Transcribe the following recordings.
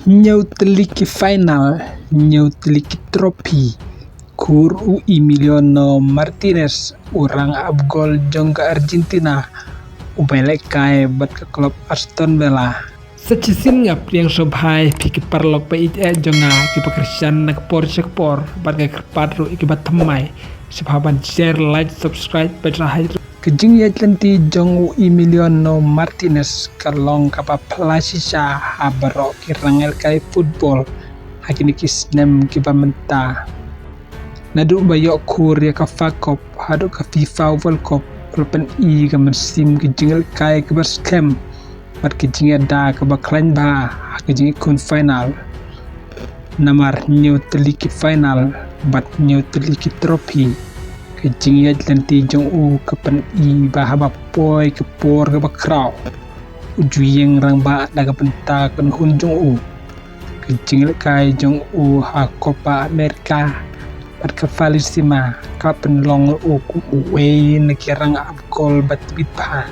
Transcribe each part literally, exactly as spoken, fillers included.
Hynñiew tylli ki final, hynñiew tylli ki trophy. Khur u Emiliano Martinez, u rangap gol jong ka Argentina, u ba ïalehkai bad ka club Aston Villa. Sa shisien nga pdiang sngewbha ïa phi ki paralok ba ïeit jong nga, ki ba kyrshan na ka por sha ka por bad ka kyrpad ruh ïa ki ba thymmai. Sngewbha ban share, like, subscribe bad share. Ka jingïaid lynti jong u Emiliano Martinez ka long kaba phylla shisha ha baroh ki rangïalehkai football ha kine ki snem kiba mynta. Naduh ba ïoh khur ïa ka F A Cup haduh ka FIFA World Cup, u la pyni ka mynsiem ka jingïalehkai kaba skhem bad ka jingïada kaba khlaiñ bha ha ka jingïakhun final. Namar hynñiew tylli ki final bad hynñiew tylli ki trophy, ka jingïaid lynti jong u ka pyni ba haba poi ka por kaba khraw, u ju ïeng rangbah na ka bynta ka kynhun jong u. Ka jingïalehkai jong u ha Copa America bad ka Finalissima ka pynlong u kum uwei na ki rangap gol ba tbit bha.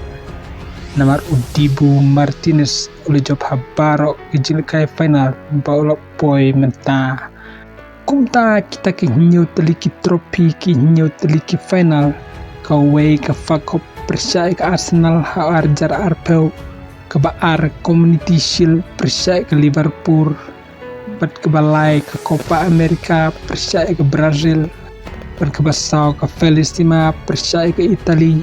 Namar u Dibu Martinez u la jop ha baroh ki jingïalehkai final ba u la poi mynta. Kumta kita ki hynñiew tylli ki trophy, ki hynñiew tylli ki final, kawei ka F A Cup pyrshah ïa ka Arsenal ha ar hajar arphew, kaba ar Community Shield pyrshah ïa ka Liverpool, bad kaba lai ka Copa America pyrshah ïa ka Brazil, bad kaba saw ka Finalissima pyrshah ïa ka Italy,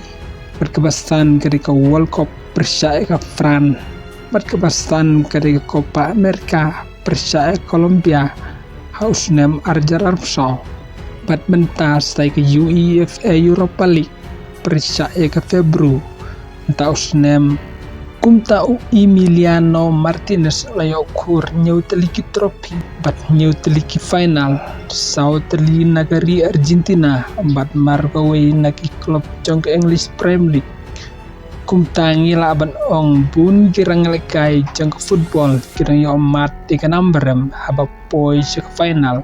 bad kaba san ka dei ka World Cup pyrshah ïa ka France, bad kaba san ka dei ka Copa America pyrshah ïa ka Colombia ha u snem ar hajar arphew saw, bad mynta sa dei ka UEFA Europa League pyrshah ïa ka February mynta u snem. Kumta u Emiliano Martinez u la ïoh khur hynñiew tylli ki trophy bad hynñiew tylli ki final, saw tylli na ka ri Argentina bad mar kawei na ki club jong ka English Premier League. Kumta ngi lah ban ong bun ki rangïalehkai jong ka football ki dang ïoh mad ïa ka nam ba rem haba poi sha ka final.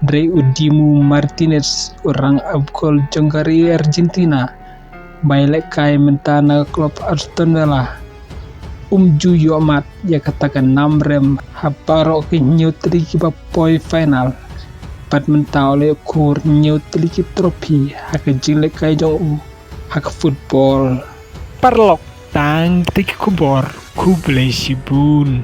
Hynrei u Dibu Martinez, u rangap gol jong ka ri Argentina, ba ïalehkai mynta na ka club Aston Villa, um ju ïoh mad ïa kata ka nam rem ha baroh ki hynñiew tylli kiba poi final. Bad mynta u la ïoh khur hynñiew tylli ki trophy ha ka jingïalehkai jong u ha ka football. Paralok, tang kita ki khubor, khublei shibun.